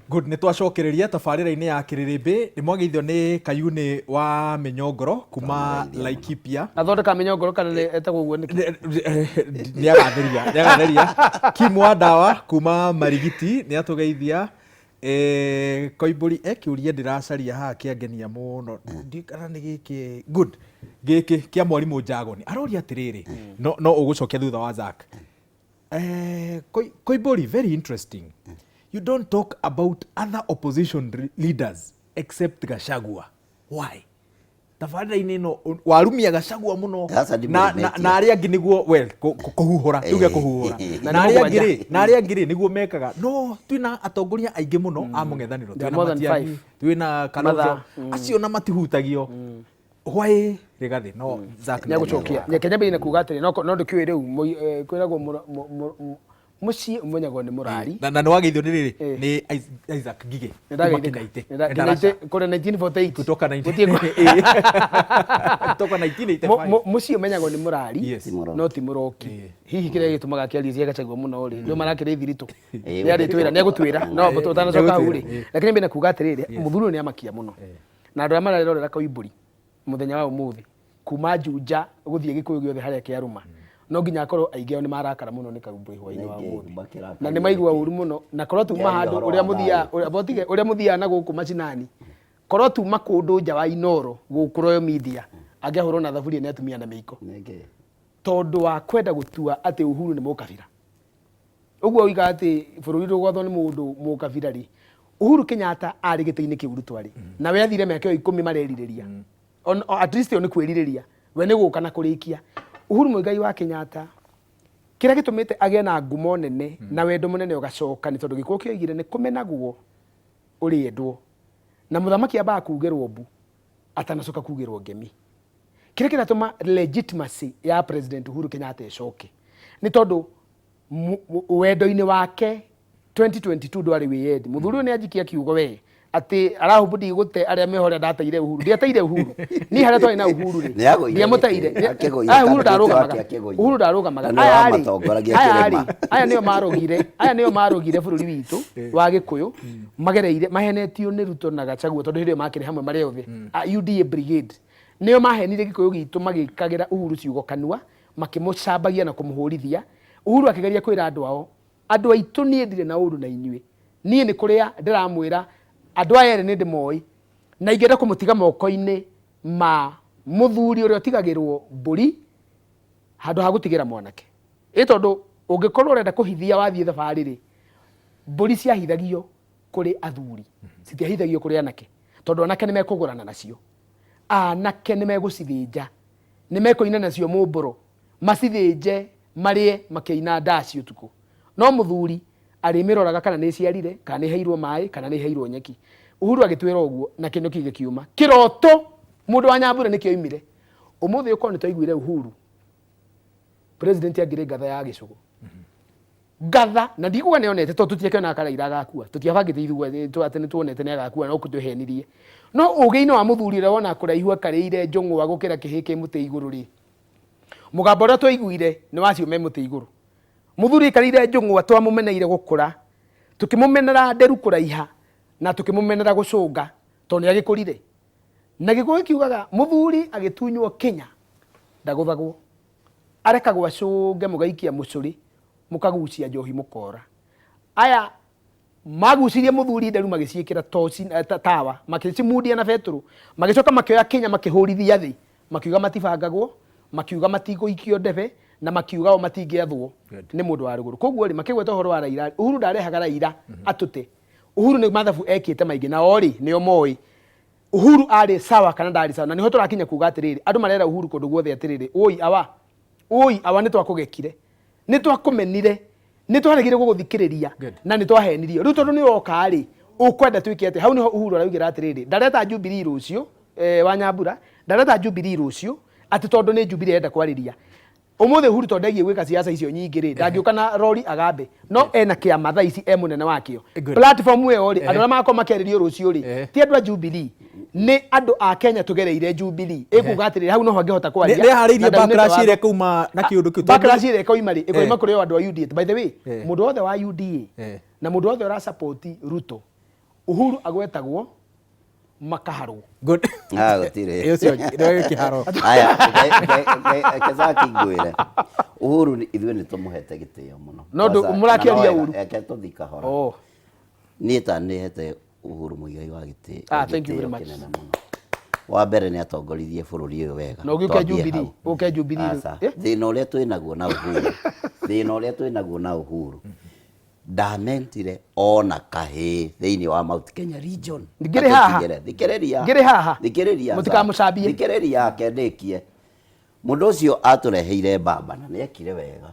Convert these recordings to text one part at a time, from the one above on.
Good, nĩ twacokereria tabarĩra-inĩ ya Kĩrĩrĩmbĩ. Nĩ mwageithio nĩ Kayuni wa Mĩnyongoro kuma Laikipia. Athondeka mĩnyongoro kana nĩ etagwo ũguo nĩkĩ? Nĩ agatheria, nĩ agatheria. Kim wa Ndawa kuma Marigiti nĩ atũgeithia. Eh, Koimbũri ekĩũria ndĩracaria haha kĩangenia mũno. Ndiũĩ kana nĩ gĩkĩ. Good. Gĩkĩ kĩa mwarimũ Njagoni. Aroria atĩrĩrĩ, no no ũgũcokia thutha wa Zack. Koimbũri, very interesting. You don't talk about other opposition leaders except Gachagua. Why? Tabarĩra-inĩ ĩno warumia Gachagua mũno Sasa na, na, ndimũrumĩtie. na arĩa angĩ nĩguo well kũhuhũra tuge kũhuhũra Na na nĩ arĩa angĩ mũgwanja. rĩ na arĩa angĩ rĩ nĩguo mekaga no twĩna atongoria aingĩ mũno a mũng'ethanĩro There are twĩna more than Matiang'i five. twĩna Kalonzo Mathaa. acio na matihutagio. Why Rigathi no Zack nä agåcokia nyeke nyambä na kuga atä rä no ndå kä å rä u kwä ragwo må ciä å nä må rari. Na nĩ wageithio nĩ rĩrĩ Eh. nĩ Isaac Ngige kuma Kinaitĩ. Kinaitĩ kũrĩa 1948. Kutoka 19 Gũtiĩ kutoka 1985. Mũciĩ ũmenyagwo nĩ mũrari no ti mũroki. Hihi kĩrĩa gĩtũmaga kĩarie cia Gachagua mũno rĩ ndio marakĩrĩ thiritũ nĩ arĩtwĩra nĩ egũtwĩra no ũtanacoka hau rĩ lakini mbere kuga atĩrĩrĩ mũthuri ũyũ nĩ amakia mũno na andũ arĩa marerorera Koimbũri mũthenya wa ũmũthĩ kuma Juja gũthiĩ Gĩkũyũ gĩothe harĩa kĩarũma no nginya akorwo aingĩ ao nĩ marakara mũno nĩ Koimbũri hwainĩ wa Nĩkĩ ũmũthĩ makĩrakara na nĩ maigua nĩkĩ? ũru mũno na korwo tuma Kĩaria handũ ũhoro ũrĩa wa mũthiaga thayũ. ũrĩa botige ũrĩa mũthiaga na gũkũ macinani korwo tuma kũndũ nja wa Inoro gũkũ Royal Media angĩahũrwo na thaburia nĩ atumia na mĩiko Nĩkĩ? tondũ wa kwenda gũtua atĩ Uhuru nĩ mũkabira ũguo oiga atĩ bũrũri ndũgwathwo nĩ mũndũ mũkabira rĩ. Uhuru Kenyatta arĩ gĩtĩ-inĩ kĩu Ruto arĩ na we athire mĩaka ĩyo 10 marerirĩria. At least ĩyo nĩ kwĩrirĩria we nĩ gũka na kũrĩkia. Uhuru Muigai wa Kenyatta kĩrĩa gĩtũmĩte agĩe na ngumo nene na wendo mũnene ũgacoka nĩ tondũ gĩkuũ kĩoigire nĩ kũmenagwo ũrĩendwo na mũthamaki ambaga kugĩrwo mbu atanacoka kugĩrwo ngemi. Kĩrĩa kĩratũma legitimacy ya President Uhuru Kenyatta ĩcoke nĩ tondũ wendo-inĩ wake 2022 ndwarĩ wĩyendi. Mũthuri ũyũ nĩ anjikia kiugo we atĩ arahumbu ndigũte arĩa meho ũrĩa ndateire Uhuru. Ndiateire Uhuru. Niĩ harĩa twarĩ na Uhuru rĩ, Nĩ agũire ndiamũteire. gĩtĩ, akĩgũire Aya Uhuru kana gĩtĩ ndarũgamaga. wake akĩgũire. Uhuru ndarũgamaga. Na nĩwe Aya rĩ, wamatongoragia aya rĩ, kĩrĩma. aya nĩo marũgire, aya nĩo marũgire bũrũri witũ wa Gĩkũyũ magereire mahenetio nĩ Ruto na Gachagua tondũ hĩndĩ ĩyo makĩrĩ hamwe marĩ othe. A UDA brigade nĩo mahenire Gĩkũyũ gitũ magĩkagĩra Uhuru ciugo kanua makĩmũcambagia na kũmũhũrithia. Uhuru akĩgeria kwĩra andũ ao, andũ aitũ niĩ ndirĩ na ũru na inyuĩ, niĩ nĩ kũrĩa ndĩramwĩra andũ aya erĩ nĩ ndĩmoĩ na ingĩenda kũmũtiga moko-inĩ ma mũthuri ũrĩa ũtigagĩrwo mbũri handũ ha gũtigĩra mwanake. Ĩ tondũ ũngĩkorwo ũrenda kũhithia wathiĩ thabarĩ rĩ, mbũri ciahithagio kũrĩ athuri, citiahithagio kũrĩ anake, tondũ anake nĩ mekũgũrana nacio, anake nĩ megũcithĩnja, nĩ mekũina nacio mũmbũro, macithĩnje marĩe makĩina ndaci ũtukũ. No mũthuri arĩmĩroraga kana nĩ ĩciarire, kana nĩ ĩheirwo maĩ, kana nĩ ĩheirwo nyeki. Uhuru agĩtwĩra ũguo na kĩnũki gĩkiuma. Kĩroto mũndũ wa Nyambura nĩkĩo oimire. Ũmũthĩ ũkorwo nĩ twaiguire Uhuru president angĩrĩ ngatha ya gĩcũgũ ngatha na ndikuga nĩ onete tondũ tũtiakĩonaga kana Raila agakua tũtiabangĩte ithuĩ atĩ nĩ tuonete nĩ agakua no tũhenirie no ũgĩ-inĩ wa mũthuri ũrĩa wona kũraihu akarĩire njũng'wa gũkĩra kĩhĩ kĩ mũtĩ igũrũ rĩ mũgambo ũrĩa twaiguire nĩ wacio me mũtĩ igũrũ mũthuri aikarĩire njũng'wa twamũmeneire gũkũra tũkĩmũmenera nderu kũraiha na tũkĩmũmenera gũcũnga tondũ nĩ agĩkũrire na gĩkũyũ gĩkiugaga mũthuri agĩtunywo kĩnya ndagũthagwo arekagwo acũnge mũgaikia mũcũrĩ mũkagucia njohi mũkora aya magucirie mũthuri nderu magĩciĩkĩra toci tawa makĩcimundia na betũrũ magĩcoka makĩoya kĩnya makĩhũrithia thĩ makiuga matibangagwo makiuga matigũikio ndebe na makiuga o matingĩathwo nĩ mũndũ wa rũgũrũ koguo rĩ makĩgweta ũhoro wa Raila Uhuru ndarehaga Raila atũte Uhuru nĩ mathabu ekĩte maingĩ na o rĩ nĩo moĩ Uhuru arĩ sawa kana ndarĩ sawa na nĩho tũrakinya kuga atĩrĩrĩ andũ marera Uhuru kũndũ guothe atĩrĩrĩ oi awa oi awa nĩ twakũgekire nĩ twakũmenire nĩ twaregire gũgũthikĩrĩria na nĩ twahenirio rĩu tondũ nĩ woka rĩ ũkwenda twĩke atĩa hau nĩho Uhuru araugĩra atĩrĩrĩ ndareta Jubilee rũciũ wa Nyambura ndareta Jubilee rũciũ atĩ tondũ nĩ Jubilee enda kwarĩria Ũmũthĩ Uhuru tondũ ndegiĩ gwĩka siasa icio nyingĩ rĩ ndangĩũka na rori agambe no ena kĩama thaa ici e mũnene wakĩo platform ĩyo rĩ andũ arĩa magakorwo makĩarĩrio rũciũ rĩ ti andũ a Jubilee nĩ andũ a Kenya tũgereire Jubilee ĩkuga atĩrĩrĩ hau noho angĩhota kwaria Nĩ harĩirie na ndaunĩte backlash watho. ĩrĩa ĩkauma na kĩũndũ kĩu. Backlash ĩrĩa ĩkoima rĩ ĩkoima Eh. kũrĩ o andũ a UDA by the way Eh. mũndũ wothe wa UDA Eh. na mũndũ wothe ũra support Ruto. Uhuru agwetagwo makaharwo. Good. Ah, gũtirĩ. Ĩ, ũcio nĩwe kĩharo. Aya, reke Zaki ngwĩre. Uhuru ithuĩ nĩ tũmũhete gĩtĩo mũno. No ndũ- Kwanza, mũrakĩaria na no ũru. Reke tũthiĩ kahora. Oh. Niĩ ta nĩ hete Uhuru Muigai wa gĩtĩ Ah, thank you gĩtĩo very much. kĩnene mũno. Wa mbere nĩ atongoririe bũrũri ũyũ wega. Na ũgĩũke Twambie Jubilee, hau. ũke Jubilee rĩu. Aca. Eh? Thĩna ũrĩa twĩnaguo na Uhuru. Thĩna ũrĩa twĩnaguo na Uhuru. Ndamentire ona kahĩĩ thĩinĩ wa Mount Kenya region. Ngĩrĩ haha. Atũtigĩre. Thikĩrĩria. Ngĩrĩ haha. Thikĩrĩria. Mũtikamũcambie. Thikĩrĩria kendĩkie. Mũndũ ũcio atũreheire mbamba na nĩekire wega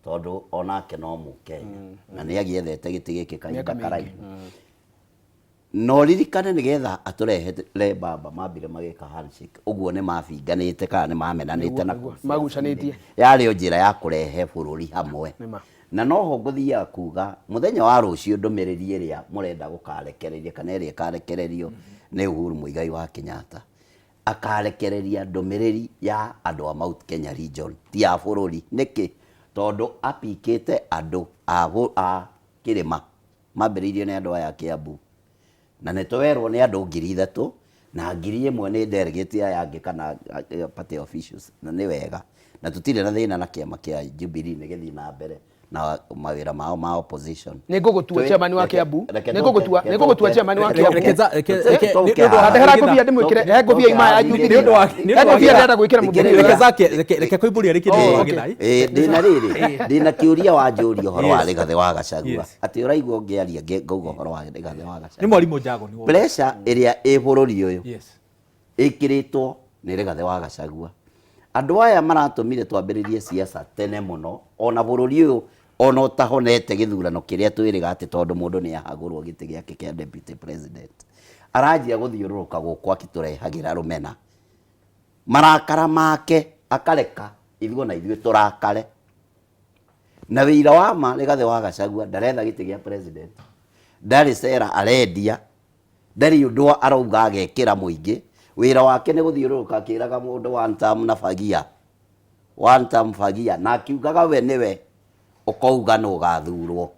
tondũ onake no Mũkenya na nĩagĩethete gĩtĩ gĩkĩ kahinda Mĩaka mĩingĩ. karaihu. Na ũririkane nĩgetha atũrehere mbamba mambire magĩka handshake ũguo nĩ mabinganĩte kana nĩ mamenanĩte na Nĩguo, kũu magucanĩtie. yarĩ o njĩra ya kũrehe bũrũri hamwe. Nĩma. Na noho ngũthiaga kuga mũthenya wa rũciũ ndũmĩrĩri ĩrĩa mũrenda gũkarekereria kana ĩrĩa ĩkarekererio nĩ Uhuru Muigai wa Kenyatta akarekereria ndũmĩrĩri ya andũ a Mount Kenya region ti ya bũrũri. Nĩkĩ? Tondũ apikĩte andũ a kĩrĩma mambĩrĩirio nĩ andũ aya a Kiambu na nĩ twerwo nĩ andũ 3,000 na 1,000 nĩ delegate aya angĩ kana party officials na nĩ wega na tũtirĩ na thĩna na kĩama kĩa Jubilee nĩ gĩthiĩ na mbere na mawĩra mao ma opposition. Nĩ ngũgũtua chairman wa Kiambu. Nĩ ngũgũtua, nĩ ngũgũtua chairman wa Kiambu. Reke nĩ ũndũ wa Ndehera ngũbia ndĩmwĩkĩre, he ngũbia ima ya Jubilee. Nĩ ũndũ wa nĩ He ũndũ wa ngũbia ndĩrenda gwĩkĩra mũthuri Reke ũyũ. Zaki, reke Koimbũri arĩkie nĩ ũndũ wa Gĩthai. Ndĩna rĩrĩ, ndĩna kĩũria wanjũria ũhoro wa Rigathĩ wa Gachagua. Yes. Atĩ ũraigua ũngĩaria ngauga ũhoro wa Rigathĩ wa Nĩ Gachagua. mwarimũ Jago nĩ wona. Pressure ĩrĩa ĩ bũrũri ũyũ Yes. ĩkĩrĩtwo nĩ Rigathĩ wa Gachagua. Andũ aya maratũmire twambĩrĩrie siasa tene mũno ona bũrũri ũyũ ona ũtahonete gĩthurano kĩrĩa twĩrĩga atĩ tondũ mũndũ nĩ ahagũrwo gĩtĩ gĩake kĩa deputy president. Aranjia gũthiũrũrũka gũkũ akĩtũrehagĩra rũmena. Marakara make akareka ithuĩ ona ithuĩ tũrakare. Na wĩira wa ma Rigathĩ wa Gachagua ndaretha gĩtĩ gĩa president. Ndarĩ cera arendia, ndarĩ ũndũ arauga agekĩra mũingĩ. Wĩra wake nĩ gũthiũrũrũka akĩraga mũndũ one term na fagia. One term fagia. Na akiugaga we nĩwe ũkauga nũ ũgathurwo.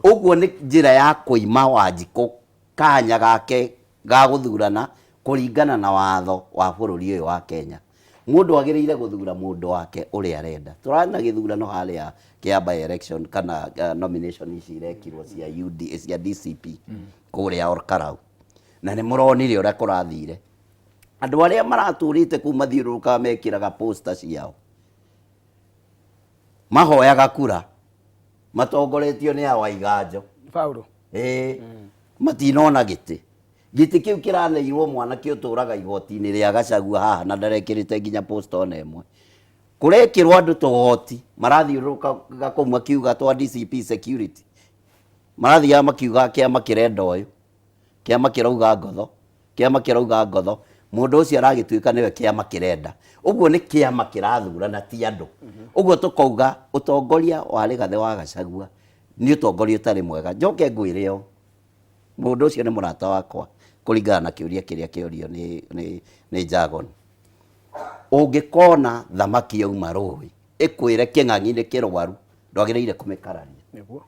Ũguo nĩ njĩra ya kũima Wanjikũ kanya gake ga gũthurana kũringana na watho wa bũrũri ũyũ wa Kenya. Mũndũ agĩrĩire gũthura mũndũ wake ũrĩa arenda. Tũrana gĩthurano harĩa kĩa by election kana nomination ici irekirwo cia UD, cia DCP kũrĩa Olkalau. Na nĩ mũronire ũrĩa kũrathire. Andũ arĩa maratũrĩte kũu mathiũrũrũkaga mekĩraga poster ciao. Mahoyaga kura matongoretio nĩ awa Iganjo. Paulo. Matinona gĩtĩ. Gĩtĩ kĩu kĩraneirwo mwanake ũtũraga igoti-inĩ rĩa Gachagua haha na ndarekĩrĩte nginya poster ona ĩmwe. Kũrekĩrwo andũ tũgoti marathiũrũrũka kũu makiuga twa DCP security. Marathiaga makiuga kĩama kĩrenda ũyũ, kĩama kĩrauga ngotho, kĩama kĩrauga ngotho. Mũndũ ũcio aragĩtuĩka nĩwe kĩama kĩrenda. Ũguo nĩ kĩama kĩrathurana ti andũ. Ũguo tũkauga ũtongoria wa Rigathĩ wa Gachagua nĩ ũtongoria ũtarĩ mwega. Njoke ngwĩre ũũ, mũndũ ũcio nĩ mũrata wakwa kũringana na kĩũria kĩrĩa kĩorio nĩ Jagon. Ũngĩkona thamaki yauma rũĩ ĩkwĩre kĩng'ang'i nĩ kĩrwaru, ndwagĩrĩire kũmĩkararia. Nĩguo.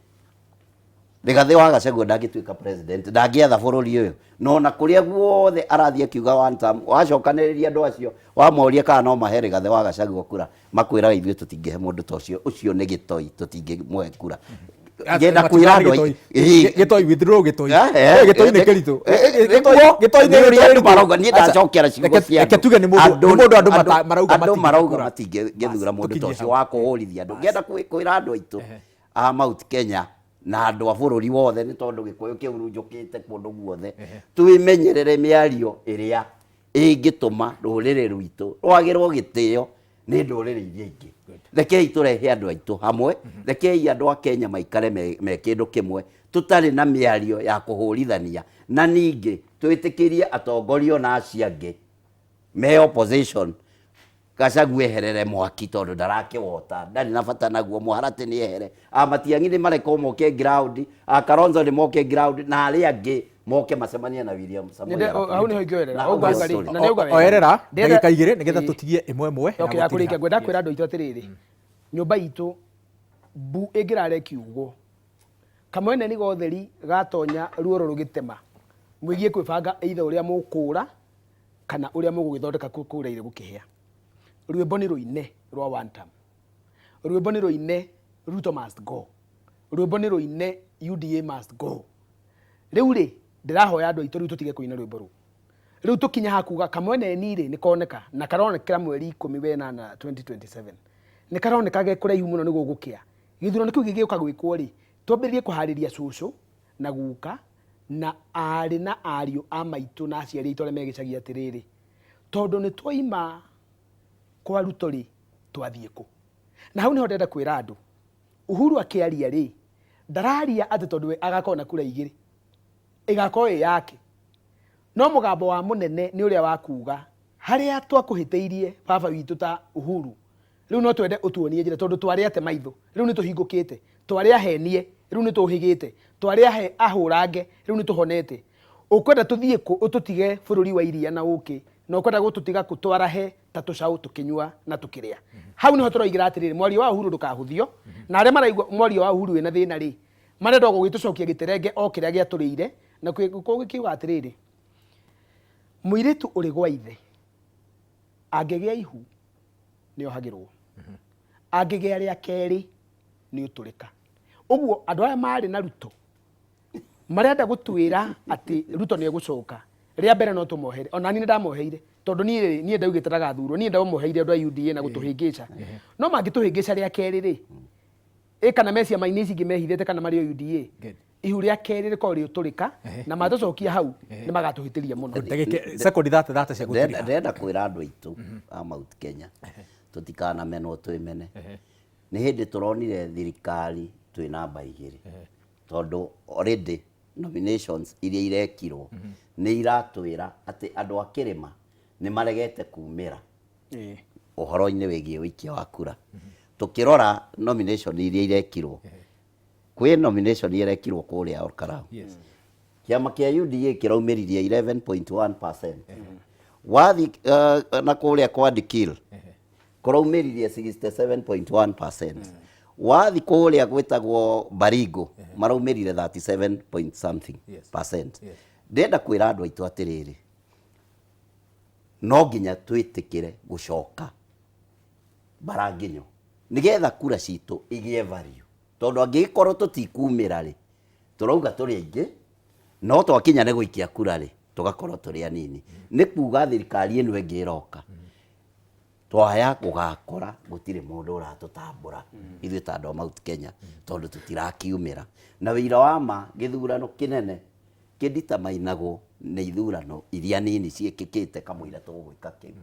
Rigathĩ wa Gachagua ndangĩtuĩka president, ndangĩatha bũrũri ũyũ. Na ona kũrĩa guothe arathiĩ akiuga one term, wacokanĩrĩria andũ acio, wamoria kana no mahe Rigathĩ wa Gachagua kura, makwĩraga ithuĩ tũtingĩhe mũndũ ta ũcio, ũcio nĩ gĩtoi, tũtingĩmũhe kura. Ngenda kwĩra andũ aingĩ. Gĩtoi, withdraw gĩtoi. Gĩtoi nĩ kĩritũ. Gĩtoi nĩ Nĩ ũrĩa andũ kĩritũ. marauga, niĩ ndacokera ciugo cia Reke andũ. tuge nĩ mũndũ andũ marauga andũ marauga matingĩthura Bas, mũndũ ta tũkinyie ũcio hau. wa kũhũrithia andũ. Ngenda kwĩra andũ aitũ a Mount Kenya na andũ a bũrũri wothe, nĩ tondũ Gĩkũyũ kĩhurunjũkĩte kũndũ guothe, twĩmenyerere mĩario ĩrĩa ĩngĩtũma rũrĩrĩ rwitũ rwagĩrwo gĩtĩo nĩ ndũrĩrĩ iria ingĩ. Rekei tũrehe andũ aitũ hamwe, rekei andũ a Kenya maikare me kĩndũ kĩmwe, tũtarĩ na mĩario ya kũhũrithania, na ningĩ twĩtĩkĩrie atongoria ona acio angĩ me opposition Gachagua eherere mwaki tondũ ndarakĩwota, ndarĩ na bata naguo, Mũharatĩ nĩ ehere, a Matiang'i nĩ marekwo moke ground, a Kalonzo nĩ moke ground, na arĩa angĩ moke macemanie na William Samoei Nĩnde- Arap hau nĩho ingĩoerera. Na Hau hau ngauga nĩho rĩ, tũrĩ. na nĩauga wega. Oerera Ndĩrenda- ndagĩka igĩrĩ nĩgetha Ĩĩ. tũtigie ĩmwe ĩmwe ya Okay, ya gũtiriha. kũrĩkia ngwenda kwĩra andũ aitũ atĩrĩrĩ, nyũmba itũ mbu ĩngĩrara ĩkiugwo Kamwene nĩ gotheri gatonya ruoro rũgĩtema, mwĩgie kwĩbanga either ũrĩa mũkũra kana ũrĩa mũgũgĩthondeka kũrĩa gũkĩhĩa. Rwĩmbo nĩ rũine rwa one term. Rwĩmbo nĩ rũine Ruto must go. Rwĩmbo nĩ rũine UDA must go. Rĩu rĩ, ndĩrahoya andũ aitũ rĩu tũtige kũina rwĩmbo rũu. Rĩu tũkinya ha kuga kamweneni rĩ nĩ koneka na karonekera mweri 18 2027. Nĩ karoneka ge kũraihu mũno nĩ gũgũkĩa. Gĩthurano kĩu gĩgĩũka gwĩkwo rĩ, twambĩrĩrie kũharĩria cũcũ na guka na aarĩ na ariũ a maitũ na aciari aitũ arĩa me gĩcagi atĩrĩrĩ, tondũ nĩ twaima kwa Ruto rĩ, twathiĩ kũ? Na hau nĩho ndĩrenda kwĩra andũ, Uhuru akĩaria rĩ, ndararia atĩ tondũ we agakorwo na kura igĩrĩ, ĩgakorwo ĩ yake. No mũgambo wa mũnene nĩ ũrĩa wa kuga harĩa twakũhĩtĩirie baba witũ ta Uhuru, rĩu no twende ũtuonie njĩra tondũ twarĩ ate maitho, rĩu nĩ tũhingũkĩte, twarĩ ahenie, rĩu nĩ tũhĩgĩte, twarĩ ahũrange, rĩu nĩ tũhonete. Ũkwenda tũthiĩ kũ ũtũtige bũrũri wa iria na ũkĩ, na ũkwenda gũtũtiga kũ twarahe ta tũcaũ tũkĩnyua na tũkĩrĩa. Hau nĩho tũroigĩra atĩrĩrĩ, mwario wa Uhuru ndũkahũthio, na arĩa maraigua mwario wa Uhuru wĩna thĩna rĩ, marenda o gũgĩtũcokia gĩterenge o kĩrĩa gĩatũrĩire, na gũkiuga atĩrĩrĩ, mũirĩtu ũrĩ gwa ithe angĩgĩa ihu nĩ ohagĩrwo, angĩgĩa rĩa kerĩ nĩ ũtũrĩka. Ũguo andũ aya marĩ na Ruto marenda gũtwĩra atĩ Ruto nĩ egũcoka. Rĩa mbere no tũmohere, ona niĩ nĩ ndamoheire tondũ niĩ rĩ, niĩ ndaugĩte ndagathurwo, niĩ ndamoheire andũ a UDA na gũtũhĩngĩca. No mangĩtũhĩngĩca rĩa kerĩ rĩ, ĩ kana me ciama-inĩ ici ingĩ mehithĩte kana marĩ o UDA, ihu rĩa kerĩ rĩkorwo rĩũtũrĩka na matũcokia hau nĩ magatũhĩtĩria mũno. Ndagĩka sekondi thate thate cia gũtiriha. Ndĩrenda kwĩra andũ aitũ a Mount Kenya tũtikanamenwo twĩmene. Nĩ hĩndĩ tũronire thirikari twĩ namba igĩrĩ tondũ already nominations iria irekirwo nĩ iratwĩra atĩ andũ a kĩrĩma nĩ maregete kumĩra ũhoro-inĩ wĩgiĩ ũikia wa kura. Tũkĩrora nomination iria irekirwo, kwĩ nomination irekirwo kũrĩa Olkalau. Kĩama kĩa UDA kĩraumĩririe 11.1%. Wathi na kũrĩa kwa Dikirr kũraumĩririe 67.1%. Wathi kũrĩa gwĩtagwo Baringo maraumĩrire 37 point something percent. Ndĩrenda kwĩra andũ aitũ atĩrĩrĩ, no nginya twĩtĩkĩre gũcoka mbaranginyo nĩgetha kura citũ igĩe value, tondũ angĩgĩkorwo tũtikumĩra rĩ, tũrauga tũrĩ aingĩ, no twakinya nĩ gũikia kura rĩ, tũgakorwo tũrĩ anini. Nĩ kuga thirikari ĩno ĩngĩ ĩroka, twaya gũgakora gũtirĩ mũndũ ũratũtambũra ithuĩ ta andũ a Mount Kenya, tondũ tũtirakiumĩra. Na wĩira wa ma gĩthurano kĩnene kĩnditamainagwo nĩ ithurano iria nini ciĩkĩkĩte kamũira tũgwĩka kĩu.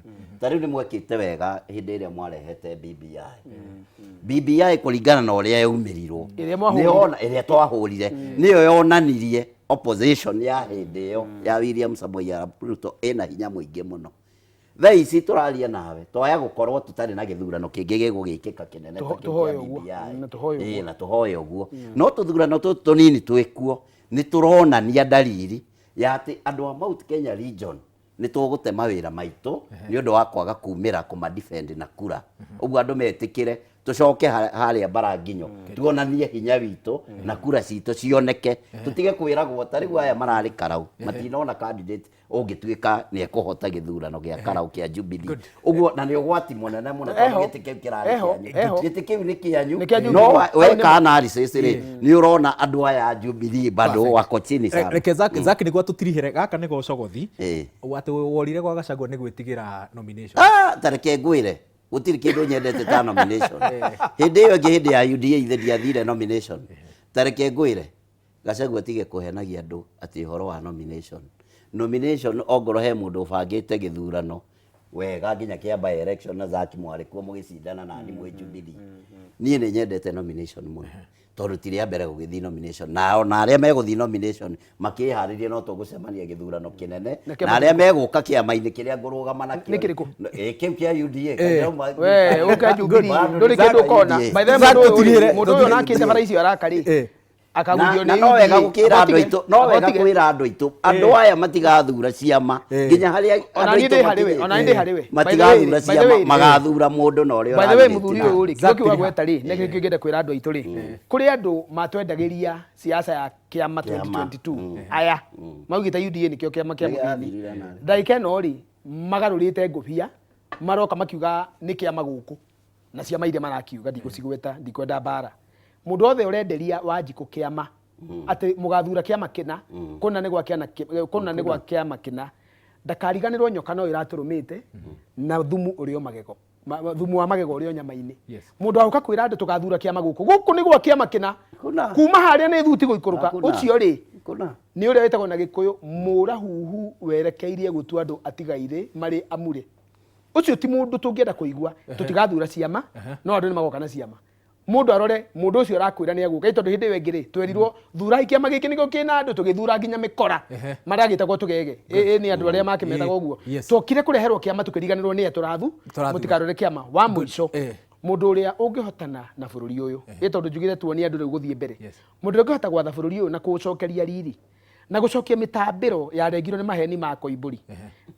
Ta rĩu nĩ mwekĩte wega hĩndĩ ĩrĩa mwarehete BBI. BBI kũringana na ũrĩa yaumĩrirwo, Ĩrĩa mwahũrire. ĩrĩa twahũrire, nĩyo yonanirie opposition ya hĩndĩ ĩyo ya William Samoei Arap Ruto ĩna hinya mũingĩ mũno. Thaa ici tũraria nawe twaya gũkorwo tũtarĩ na gĩthurano kĩngĩ gĩgũgĩkĩka kĩnene ta kĩu Tũhoe kĩa ũguo. BBI. Na tũhoe ũguo. Ĩĩ, na tũhoe ũguo. No tũthurano tũtũ tũnini twĩkuo nĩ tũronania dalili ya atĩ andũ a Mount Kenya region nĩ tũgũte mawĩra maitũ nĩ ũndũ wa kwaga kumĩra kũma defend na kura. Ũguo andũ metĩkĩre tũcoke harĩa mbaranginyo tuonanie hinya witũ na kura citũ cioneke, tũtige kwĩragwo ta rĩu aya mararĩ karau matinona candidate ũngĩtuĩka nĩ ekũhota gĩthurano gĩa karau kĩa Jubilee. Ũguo na nĩ ũgwati mũnene mũno tondũ gĩtĩ kĩu kĩrarĩ kĩanyu. Gĩtĩ kĩu nĩ kĩanyu. Nĩ kĩa No Jubilee. Weka analysis rĩ, nĩ ũrona andũ aya a Jubilee bado wako chini sana. Reke Zack nĩguo atũtirihĩre, gaka nĩ gocogothi. Atĩ worire gwa Gachagua nĩ gwĩtigĩra nomination. Ta reke ngwĩre, gũtirĩ kĩndũ nyendete ta nomination. Hĩndĩ ĩyo ĩngĩ hĩndĩ ya UDA ithe ndiathire nomination. Ta reke ngwĩre, Gachagua atige kũhenagia andũ atĩ ũhoro wa nomination. Nomination ongorwo he mũndũ ũbangĩte gĩthurano wega nginya kĩa by election na Zack mwarĩ kuo mũgĩcindana na niĩ mwĩ Jubilee. Niĩ nĩ nyendete nomination mũno tondũ ti rĩa mbere gũgĩthiĩ nomination, na ona arĩa megũthiĩ nomination makĩharĩria no tũgũcemania gĩthurano kĩnene Na kĩama na arĩa megũka kĩama-inĩ kĩrĩa ngũrũgama nakĩo. Nĩ kĩrĩkũ? Kĩu kĩa UDA. Kanjirauma- We, ũka Jubilee, Bado ndũrĩ ni kĩndũ Zack ũkona. UDA. By the way, Zack mũndũ ũyũ tũtirihĩre, mũndũ ũyũ tũtirihĩre. onakĩte bara icio araka rĩ, Akagũithio Na nĩ no wega UDA. gũkĩra andũ Abotige. aitũ, no wega Abotige. kwĩra andũ aitũ, andũ aya matigathura ciama Eh. nginya harĩa Ona andũ niĩ aitũ ndĩ harĩ we, matirĩ. ona niĩ ndĩ harĩ we. By the way- Matigathura by the ciama, way- magathura mũndũ na ũrĩa By the way, ũrarĩtie mũthuri nake. ũyũ rĩ, Zack kĩo kĩu Tiriha. agweta rĩ, nĩkĩo kĩngĩenda kwĩra andũ aitũ rĩ, kũrĩ andũ matwendagĩria siasa ya kĩama 2022 aya maugĩte UDA nĩkĩo kĩama kĩa Nĩ mũthini gĩathirire narĩ. ndagĩka ĩno rĩ magarũrĩte ngũbia maroka makiuga nĩ kĩama gũkũ na ciama iria marakiuga ndigũcigweta, ndikwenda mbara. Mũndũ wothe ũrenderia Wanjikũ kĩama atĩ mũgathura kĩama kĩna, kũna nĩ gwa kĩama kũna nĩ gwa kĩama kĩna, ndakariganĩrwo nyoka no ĩratũrũmĩte na thumu ũrĩ o magego. Thumu wa magego ũrĩ o nyama-inĩ. Yes. Mũndũ agoka kwĩra andũ tũgathura kĩama gũkũ, gũkũ nĩ gwa kĩama kĩna, Kũna. kuma harĩa nĩ thuti gũikũrũka. Hakuna. Ũcio rĩ Kũna. nĩ ũrĩa wĩtagwo na Gĩkũyũ mũrahuhu werekeirie gũtua andũ atigairĩ marĩ amure. Ũcio ti mũndũ tũngĩenda kũigua. Tũtigathura ciama, no andũ nĩ magoka na ciama. Mũndũ arore mũndũ ũcio ũrakwĩra nĩ agũka, tondũ hĩndĩ ĩyo ĩngĩ rĩ twerirwo thurai kĩama gĩkĩ nĩkĩo kĩna andũ, tũgĩthura nginya mĩkora maragĩtagwo tũgege. Ĩ nĩ andũ arĩa makĩmetaga ũguo. Yes. Twokire kũreherwo kĩama tũkĩriganĩrwo nĩ tũrathu, Tũrathura. mũtikarore kĩama wa mũico. Eh. Mũndũ ũrĩa ũngĩhotana na bũrũri ũyũ, ĩ tondũ njugire tuonie andũ rĩu gũthiĩ mbere. Yes. Mũndũ ũrĩa ũngĩhota gwatha bũrũri ũyũ na kũũcokeria riri na gũcokia mĩtambĩro yarengirwo nĩ maheni ma Koimbũri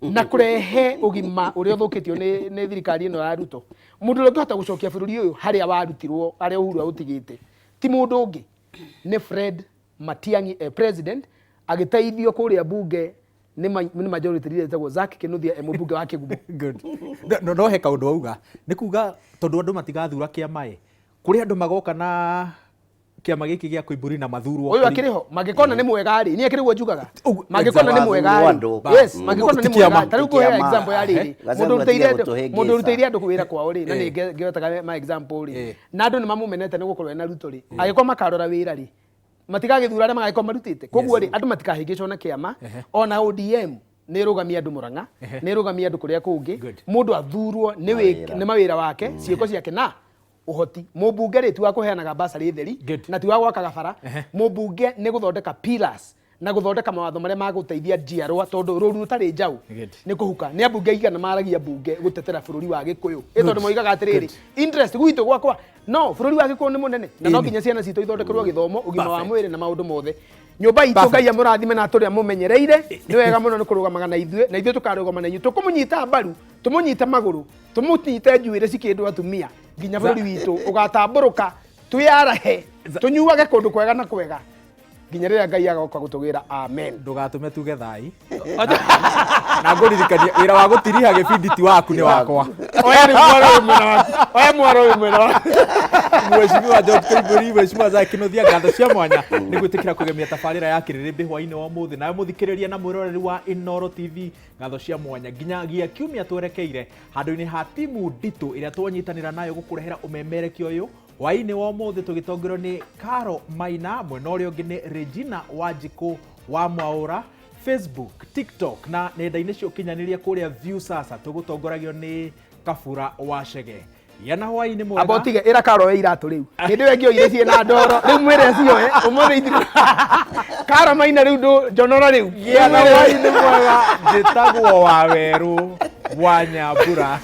na kũrehe ũgima ũrĩa ũthũkĩtio nĩ thirikari ĩno ya Ruto. Mũndũ ũrĩa ũngĩhota gũcokia bũrũri ũyũ harĩa warutirwo, harĩa Uhuru aũtigĩte, ti mũndũ ũngĩ, nĩ Fred Matiang'i president, agĩteithio kũrĩa bunge nĩ majority leader etagwo Zack Kinuthia, mũmbunge wa Kĩgumo. Good. No, no he kaũndũ wauga nĩ kuga tondũ andũ matigathura kĩama ĩ, kũrĩ andũ magoka na kĩama gĩkĩ gĩa Koimbũri na mathurwo Ũyũ akĩrĩ ho, mangĩkona nĩ mwega rĩ, niĩ akĩrĩ guo njugaga. Ũguo, Mangĩkona nĩ mwega Wathurwo rĩ. andũ. Yes, Mm. mangĩkona nĩ Ti mwega. kĩama. Ta rĩu Ti ngũhe kĩama. example ya rĩrĩ. Gacagua Mũndũ ũrutĩire tiga andũ, gũtũhĩngĩca. mũndũ ũrutĩire andũ wĩra kwao rĩ, na Eh. nĩ ngĩwetaga ma example rĩ. Eh. Na andũ nĩ mamũmenete nĩ gũkorwo ena Ruto rĩ. Angĩkorwo makarora wĩra rĩ, matigagĩthura arĩa magagĩkorwo marutĩte. Koguo rĩ, andũ matikahĩngĩcwo na kĩama. Ona ODM nĩ ĩrũgamia andũ Murang'a, nĩ ĩrũgamia andũ kũrĩa kũngĩ. Good. Mũndũ athurwo nĩ Mawĩra. nĩ mawĩra wake, ciĩko ciake na ũhoti. Mũmbunge rĩ ti wa kũheanaga basarĩ theri Good. na ti wa gwakaga bara. Mũmbunge nĩ gũthondeka pillars na gũthondeka mawatho marĩa magũteithia njiarwa, tondũ rũru rũtarĩ njaũ Good. nĩ kũhuka. Nĩ ambunge aigana maragia mbunge gũtetera bũrũri wa Gĩkũyũ, ĩ tondũ moigaga atĩrĩrĩ, interest gwitũ gwakwa no bũrũri wa Gĩkũyũ nĩ mũnene na no Ĩni. nginya ciana citũ ithondekerwo gĩthomo, ũgima wa Perfect. mwĩrĩ na maũndũ mothe. Nyũmba itũ Perfect. Ngai amũrathime na atũrĩa mũmenyereire. Nĩ wega mũno nĩ kũrũgamaga na ithuĩ, na ithuĩ tũkarũgama na inyuĩ, tũkũmũnyita mbaru, tũmũnyite magũrũ, tũmũnyite njuĩrĩ cikĩndwo atumia nginya bũrũri witũ ũgatambũrũka, twĩarahe, tũnyuage kũndũ kwega na kwega nginya rĩrĩa Ngai agoka gũtũgĩra. Amen. Ndũgatũme tuge thai na ngũririkanie wĩra wa gũtiriha gĩbindi ti waku, nĩ wakwa. Oya rĩu mwaro ũyũ mwena waku, oya mwaro ũyũ mwena waku. Mheshimiwa George Koimbũri, Mheshimiwa Zack Kinuthia, ngatho cia mwanya nĩ gwĩtĩkĩra kũgemia tabarĩra ya Kĩrĩrĩmbĩ hwaĩ-inĩ wa ũmũthĩ. Nawe mũthikĩrĩria na mwĩroreri wa Inooro TV, ngatho cia mwanya nginyagia kiumia twerekeire handũ-inĩ ha timu nditũ ĩrĩa twanyitanĩra nayo gũkũrehera ũmemerekia ũyũ hwaĩ-inĩ wa ũmũthĩ, tũgĩtongorio nĩ Caro Maina, mwena ũrĩa ũngĩ nĩ Regina Wanjikũ wa Mwaũra. Facebook, TikTok na nenda-inĩ cia ũkinyanĩria kũrĩa Viusasa tũgũtongoragio nĩ Kabura wa Chege. Gĩa na hwaĩ-inĩ mwega. Amba ũtige ĩra Karo oe iratũ rĩu, hĩndĩ ĩyo ĩngĩ oire ciĩ na ndoro, rĩu mwĩre cioe ũmũthĩ ithire. Karo Maina rĩu ndũ njonora rĩu. Gĩa na hwaĩ-inĩ mwega. Njĩtagwo Wawerũ wa Nyambura.